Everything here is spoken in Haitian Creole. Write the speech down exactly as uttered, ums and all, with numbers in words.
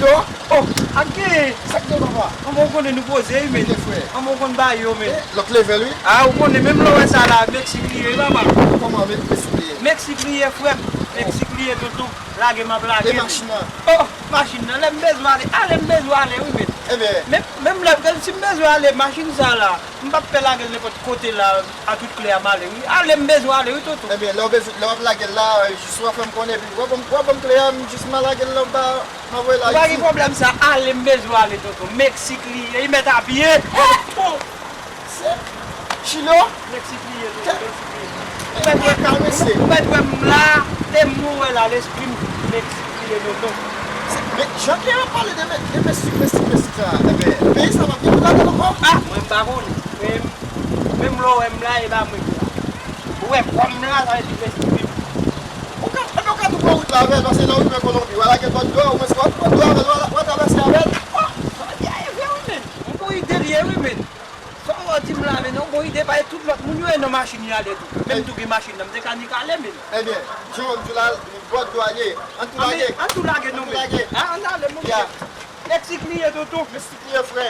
Yo, oh, ak gen. Sa k gen, papa? Anmwe, ou konnen nou poze, wi, men. Anmwe, ou konn bagay yo, men. Eh, lòt level, wi. Ah, ou konnen, menm lè w wè sa la, Meksik li ye, papa. Kòman, men, Meksik li ye? Meksik li ye, frè m. Meksik li ye, tonton. Lage m ap lage. E machin nan? Oh, machin nan, lè m bezwen ale, ale m bezwen ale, wi, men. Ebyen. Menm, menm lè, si m bezwen ale, machin sa la, m p ap pè lage l nenpòt kote la, a tout klè a m ale, wi. Ale m bezwen ale, wi, tonton. Ebyen, lè w bezwen, lè w ap lage l la, jis w a fè m konnen, epi w a ban m, w a ban m klè a, m jis m a lage l la, m pa, m a voye l Ayiti. Ou pa gen pwoblèm sa, ale m bezwen ale, tonton. Meksik li ye, li mèt apiye. Oh! Se Chilo? Meksik li ye, tonton, Meksik li ye. Ou mèt wè, ou mèt wè m la, e m ou wè la, lespri m, Meksik li ye, tonton. Se, men, jan ke w ap pale de, de Meksik, Meksik, Meksik sa, ebyen, peyi sa p ap gen pou ladan ankò? Ah, mwen m pa konnen. Men, menm lè w wè m la, e pa mwen ki la. Ou wè kò m la, sa vle di Meksik li ye. Ou ka, ebyen, ou ka tou pran wout la avè l, paske lè w rive Kolonbi, w a lage l bò dlo a, omwen si w a tou bò dlo avè l, w a, w a travèse avè l. Oh, sa vle di a, e vre wi, men. Yon bon ide li ye, wi, men. Sa w di m la, men, yon bon ide, paske tout lòt moun yo e nan machin y ale tou. Menm tou gen machin nan, m te ka nik ale, men. Ebyen, jan w di la, bò dlo a ye. Ann tou lage. Ann tou lage, non, men. Ann tou lage. Ah, ann ale, monchè. Meksik li ye, tonton. Meksik li ye, frè.